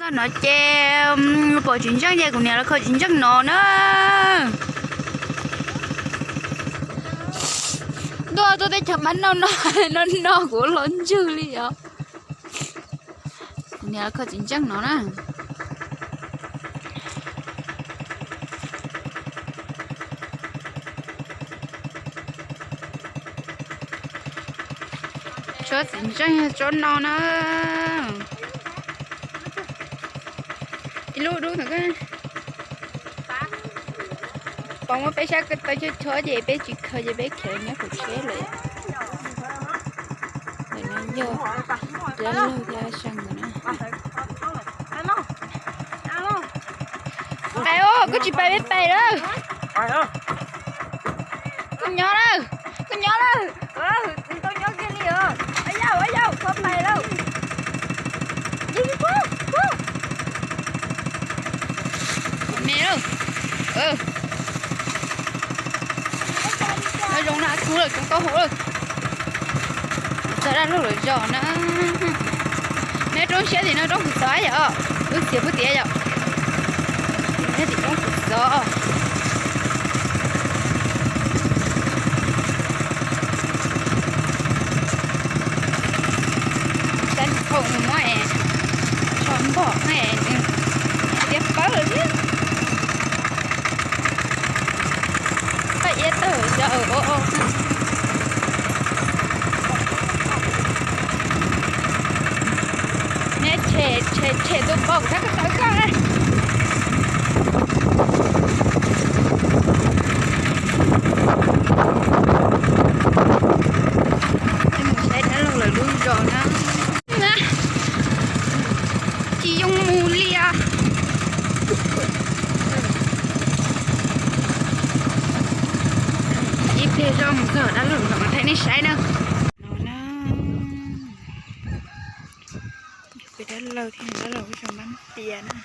No ces pom tsis ntseej ces kuv niam los kho tsis ntseej no na. Ntuj, tuaj teb chaws mas no no, no no kuv los ntswg li os. Kuv niam los kho tsis ntseej no na. Tsob tsis ntseej yog tsob no na. Ib lub dub ntawd. Pom muab peb sab ko taw chob chob ces peb tsis khaws ces peb khiav nyob hauv tsheb lawm. Ntawm no yog dab laug thiab seev ntawm no. Pais os, koj tsis pais peb pais lawm. Koj nyob lawm, koj nyob lawm. Tsis tau nyob kiag li os. Yau, yau, koj pais lawm. Me lawm. Nyob zoo na, kub lawm, tsoom tau hauv lawm. Txog dab laug lawv zos na. Neb roob siab tim no roob kuv xov yom, lub txiav pub tiav yom. Tim no tim roob kuv xov. Sab nws khau mus muab es tso npog es nws tiab pawb lawm thiab. Paj iab tawg xyov. Neb tshem tshem tshem tus pom kuv sab ko taw koj na. Mus saib dab laug lawv lub zos na. Tsis yoo mus li os. Ib pliag zoj mus txog dab laug zos mas thaij nej saib na. No na, peb dab laug thiab dab laug zos Npab Tias na.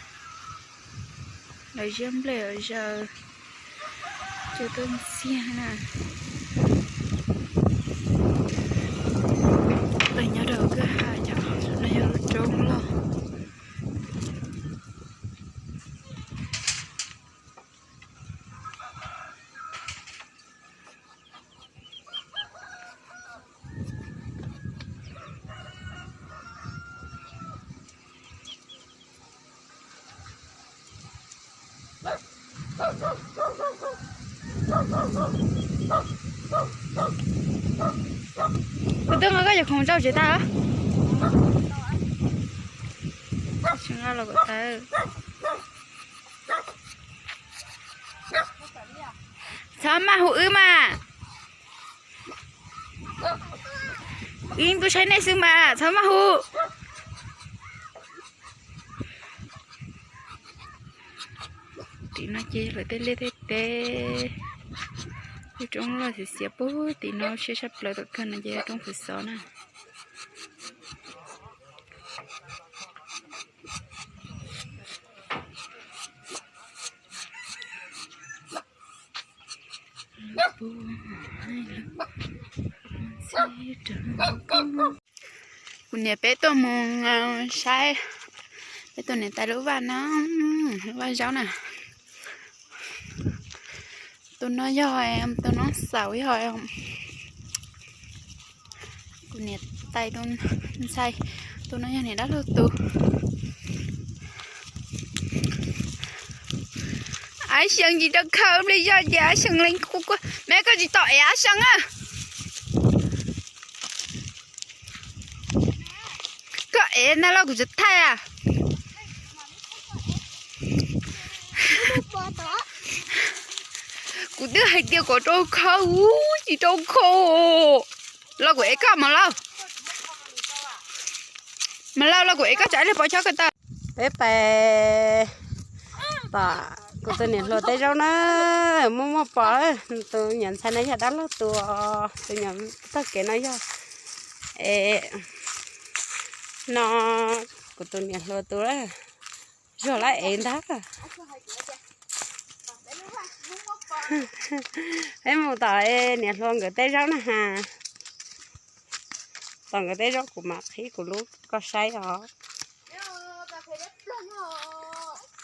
Lawv ziab nplej zaws cov tuaj ntxiag na. Lawv nyob rau kwj ha yom, no yog lub roob loj. Kuv twb nqa koj cov khoom ntsaum tsev tag. Tsis nqa los kuv tawv. Txhob maj hu wb mas. Wb yeej tuaj saib nej xwb mas txhob maj hu. Tim no ces lawv tej liaj tej teb, lub roob loj xiav xiav puag tim no, siab tshaj plaws tom kawg no ces roob Phuv Xov na. Kuv niam peb tuaj mus saib, peb tuaj niam tais lub vaj no, lub vaj zaub na. Tus no yog tus noob xaum yog kuv niam tais tus ntxhais, tus no yog niam dab laug tus. Ab Seev tsis tau khaws nplej zog ces Ab Seev lees kuv, me koj tsis tom ev Ab Seev a. Koj ev na los kuv tsis thaij a. Kuv twb hais tias kom rau khau, tsis rau khau. Los kuv ev koj mas lauj. Mas lauj, los kuv ev koj tsam ib pliag pov chob ko taw. Peb pais tom kuv tus niam hluas tej zaub na, muaj muaj pom. Tus nyuam ntxhais no yog dab laug tus, tus nyuam tog kev no yog, es, no kuv tus niam hluas tus, zog lawm es ntag. Peb mus tom niam hluas nkawd tej zaub na has. Tom nkawd tej zaub kuv mam qhib kuv lub koj saib os.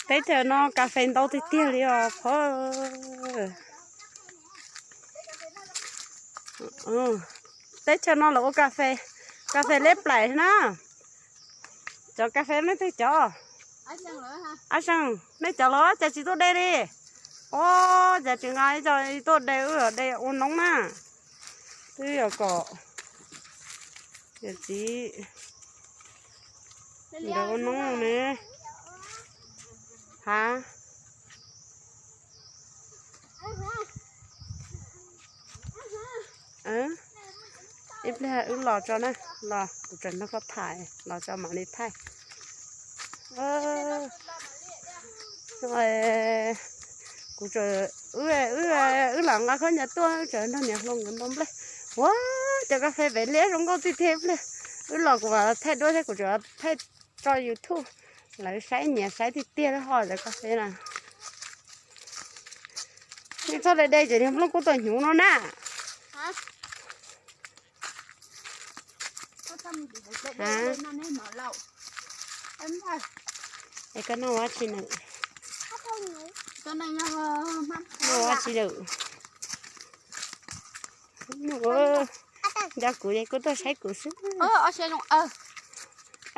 Teb chaws no kas fes ntau tiag tiag li os phauj. Teb chaws no lawv ua kas fes, kas fes liab plaim na. Cov kas fes nej twg cov? Ab Seej, nej cov los cas tsis tuaj de li? Ua cas tsis nqa ib co tuaj de, wb de ua noob na. Twb yog kom yawm txiv nkawd ua noob ne. Ha. Ib pliag wb los tso na, los kuv tseem nrog koj tham, los tso mam li thaij. Kuv, wb, wb lam nqa khaub ncaws tuaj, wb tseem nrog niam hluas nkawd ntaus nplej. Ua, cov kas fes pem liab zoo nkauj tiag tiag. Ib pliag wb los kuv mam thaij duab thiab, kuv tseem thaij tso YouTube, lawv saib nyiam saib tiag tiag ho cov kas fes na. Nej txhob de de ces niag nplooj kuj tau hnyuv no na. Es koj noj ua tsi na? Noj ua tsi lawm? Nco kuv es kuj tuaj saib kuv xwb.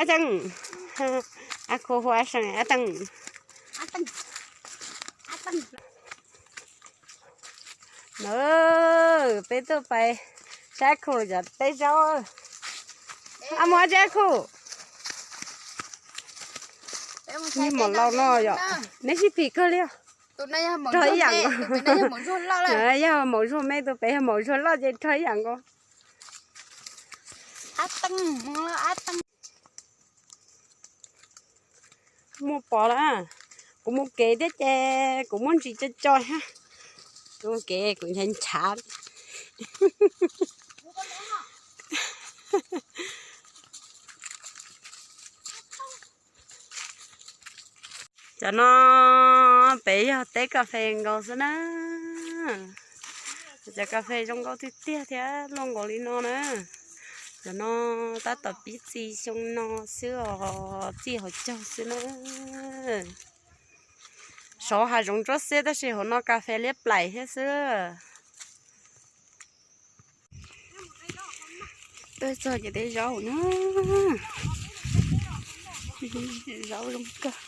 Ab Teej, a khu hu a Seej, a Teej. Na, peb tuaj pais saib khu cov teb zaub. A, mus ab tsi khu. Niag maum laus no yom, neb sib phim kawg li. Rog ib yam nkaus. Yog maum zuag me, tus pem yog maum zuag loj ces rog ib yam nkaus. Muaj pos lawm, kuv mus kev thiab ces kuv muab ntsis co co thiab. Kuv mus kev kuv nchav nchav. Cov no pem yog teb kas fes nkaus xwb na. Cov kas fes zoo nkauj tiag tiag thiab luaj nkaus li no na. Cov no tab tom pib txi xyoo no xwb os, txi hauv caug xwb na. Saud hav zoov ntsuab xiab tab sis hauv no kas fes liab plaim thiab xwb. Tuaj txog ces tej zaub na, zaub zoo kawg.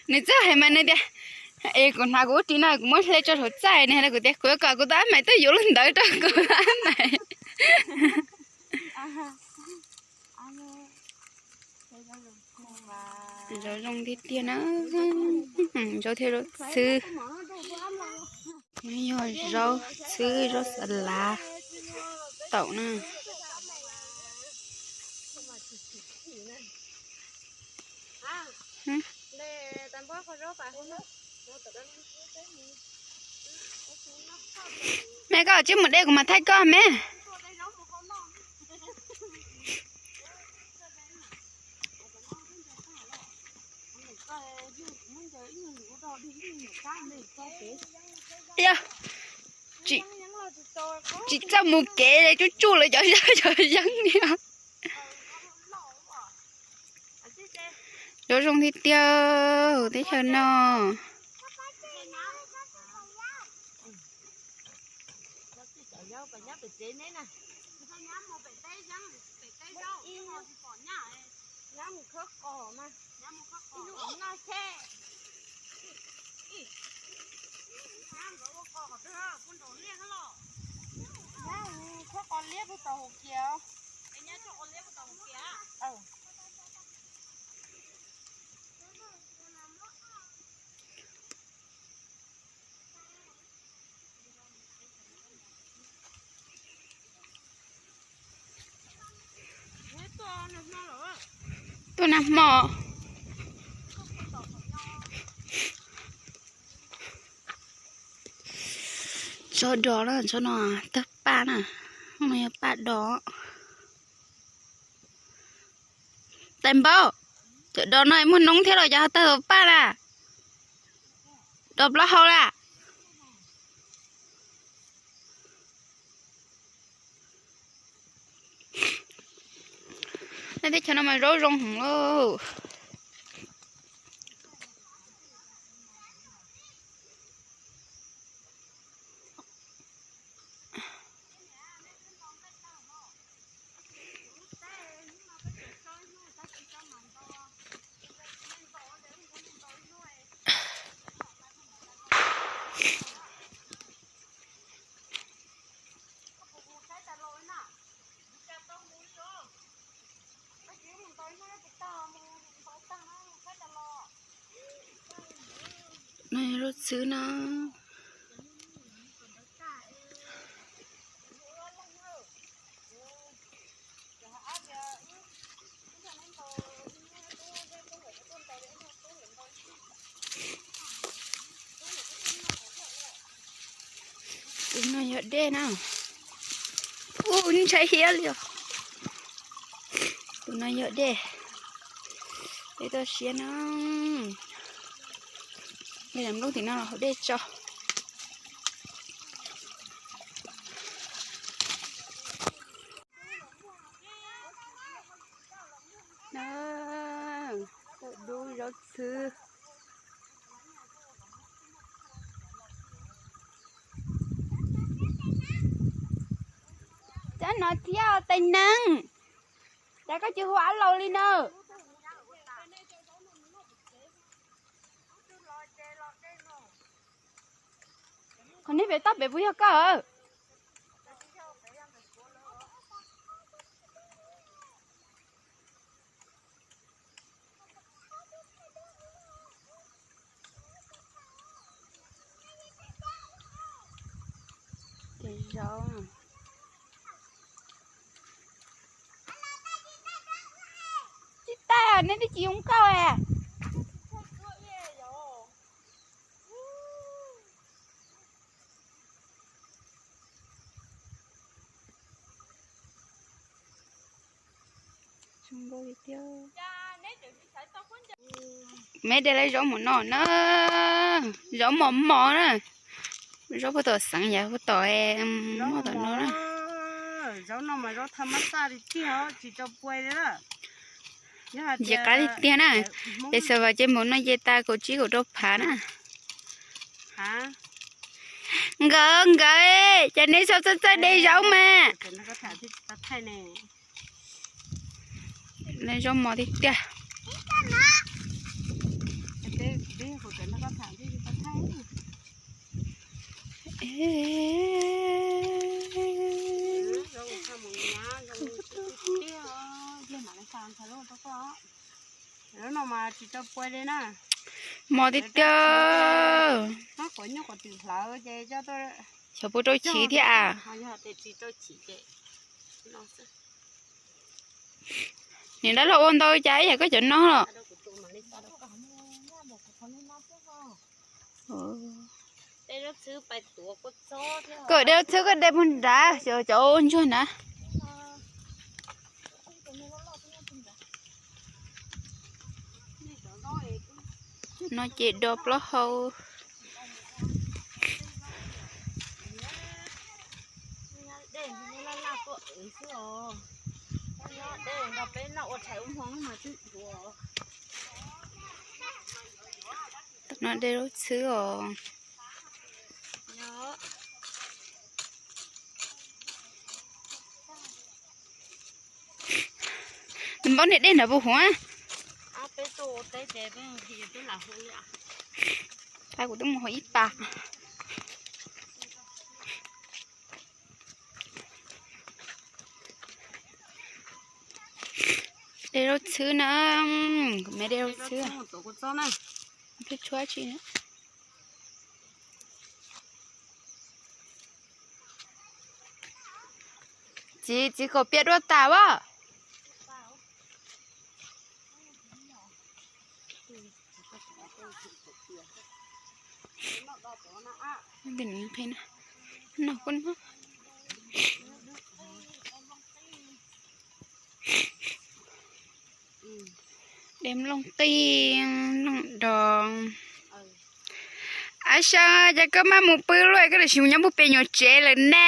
Nws txawj hais mas nws tias, es kuv hnav kuv ub ris no kuv muab hle tso saum txaj, nws hais rau kuv tias kuv yuav kom kuv tus ab mais tuaj yuav lub ntawd rau kuv tus ab mais. Zaub zoo tiag tiag na, zaub thiab zaub txhwb. Yog zaub txhwb, zaub xav lav, taum na. Me koj tsis mus de kuv mam thaij koj me. Yog, tsis txawj mus kev tsuj tsuj lawv cov zaub cov yeeb li. Zaub zoo tiag tiag, teb chaws no. Tuaj nag hmo. Tsob dog na, tsob no tawg paj na. No yog paj dos. Tais npaub, cov dos no muaj noob thiab los cov ho tawg paj na? Dos plaub hau na? Nej teb chaws no mas zaub zoo heev lauj. No lub txwb no. Tus no yog dej na. Ub, ntshai hiab li os. Tus no yog dej. Dej toj siab no. Dej nplooj tim no los haus dej tso. Dub zaub txhwb. Cov no thiab tais neeg, cas koj tsis hu ab laus li na? Qhov nej pem toj pem puas yog koj? Ces zaub. Tsis tas, nej twb tsis zoo nkauj. Me de lawv zaub mov no na, zaub mos mos na, zaub puag tom xeev yog puag tom, muaj tom no na. Ntxim qab tiag tiag na, pes xav vas ces npaum no ces tas kaum tsib kaum rau phav na. Nkawd nkawd, cas nej txhob txawj txawj de zaub mas. Zaub mos tiag tiag. Mos tiag tiag. Xyov puas rau chiv thiab a. Niam dab laug ua ntau cas ib yam koj cov no los. Koj de txhwb koj de puag nrad, cov ua ntsuag nrad. No ces dos plaub hau. Tam no de zaub txhwb os. Npaub niag dej nrad puas huv? Kuv twb mus haus ib pas. De zaub txhwb na, kuv me de zaub txhwb. Tshuab tsi. Txiv, txiv kaum pias dua tas as. No kuj no. De nplooj qij, nplooj dos. Ab Sa, cas koj maj mus pw luaj, koj tam sim mus nyob puag pem nyuam tsev lawm na.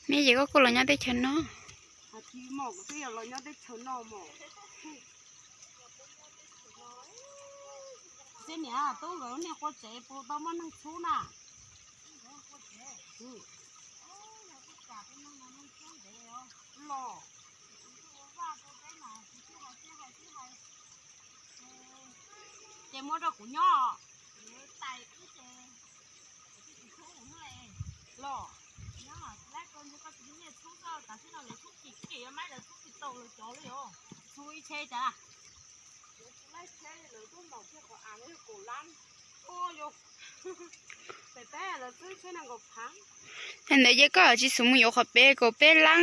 Me ces koj kuj los nyob teb chaws no. Tub nkawd niag qua tsev puas tau muaj neeg txhub na? Los, ces muab rau kuv nyob. Los, nyob lab koj ntshe koj tsis muaj nyiaj txhub xwb, tam sim no lawv txhub kim kim, maib lawv txhub tsis tau lawv cov li os. Txhub ib tsheb cas? Ntawd ces koj tsis xub mus yuav qhov peb kaum peb lab.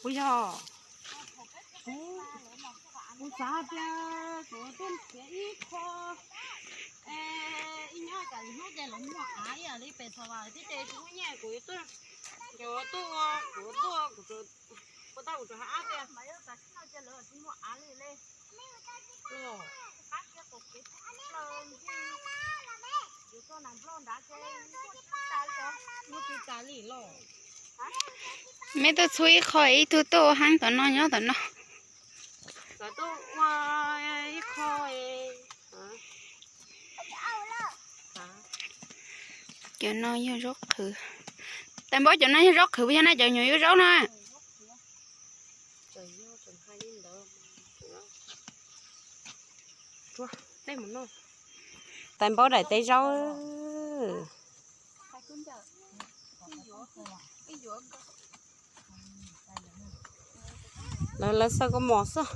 Kuv yog, kuv xav tias kuv tuaj nrhiav ib qho, ib nyob cas hnub ces lawv muag av ib yam li pem Thaum Vam thiab ces tsis muaj nyiaj kuv tuaj, kuv tuaj, kuv tuaj, kuv ua tau kuv tsuas hais tias Me tuaj txhub ib qho, ib tug tuaj ua heeb tom no nyob tom no. Cov no yog zaub qhwv. Tais Npaub, cov no yog zaub qhwv puas yog na, cov nyuam yuav zaub na? Tais Npaub daim teb zaub. Lawv, lawv xaws kaus mom xwb.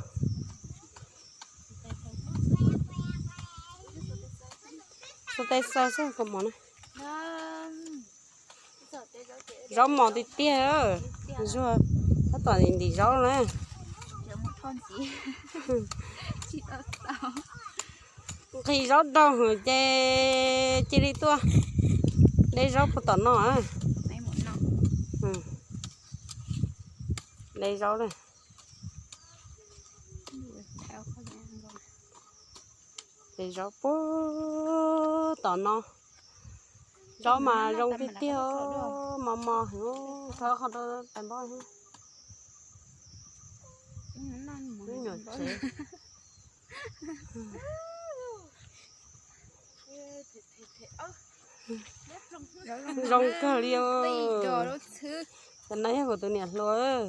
Xaws tes xaws xwb kaus mom na. Zaub mos tiag tiag. Zuag tab tom ntim zaub na. Nqhis zaub daug ces cia li tuaj de zaub puag tom no. De zaub na. De zaub puag tom no. Zaub mas zoo tiag tiag, mos mos heev, rho qhov rau Tais Npaub. Nyuam tsev. Zoo kawg li os. Cov no yog kuv tus niam hluas.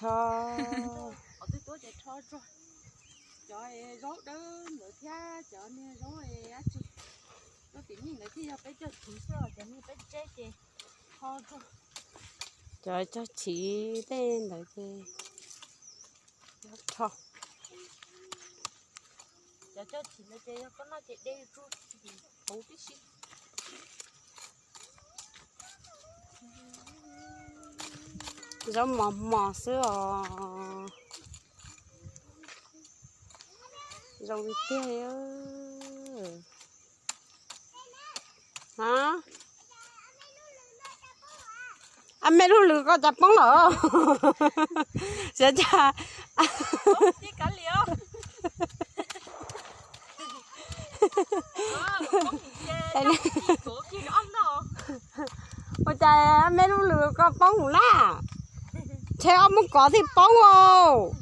Rho. Cov zaub dawb ntawd thiab cov niag zaub dab tsi, zaub tim nej ntawd thiaj yog peb cog chiv xwb, cov niag peb tseb ces rho. Cov cog chiv tej ntawd ces rho. Cov cog chiv ntawd ces yog koj noj ces de tsuj huv tib si. Zaub mos mos xwb os. Zoo li tiag li. A, me lub lws koj cas poob lawm? Xyov cas. Ua cas me lub lws koj poob na? Ntshe ob muab kov thiaj poob os.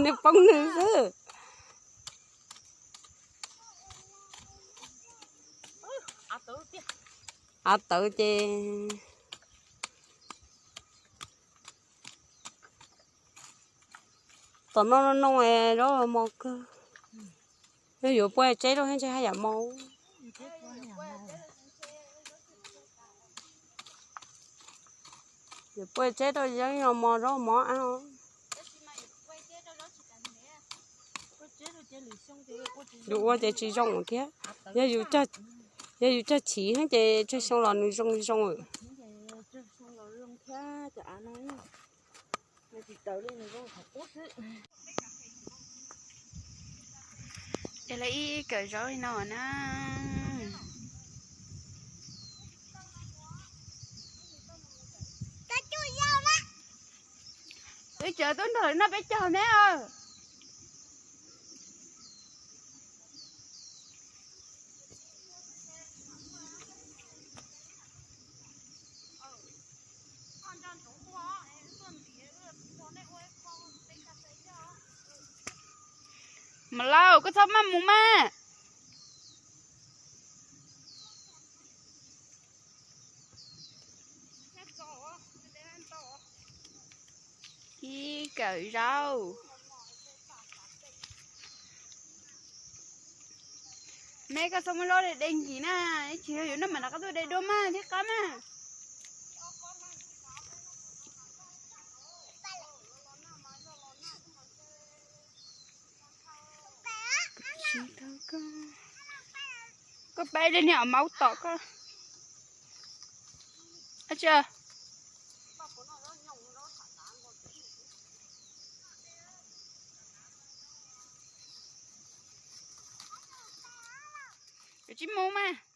Nws poob nws xwb. Av tawv ces tom no no zaub mos kawg. Yog yuav pua tseb rau ntshe haj yam mos. Yuav pua tseb rau yeeb no mos zaub mos av. Yus ua ces tsis zoo thiab. Yog yus cog chiv ces tsawg xyoo los nws zoo zoo. Es lawv ib kawm zaub li no na. Peb cov tuaj nrog lawv noj peb caug ne. Mas Lauj, koj txhob maj mus mas. Ib kawm zaub. Neb koj txhob muab zaub de de nkim na, tsis yog yus noj mam rov qab tuaj de dua mas thiab qab mas. Koj pab ib leeg niag maub tom koj. Tsis mus mas.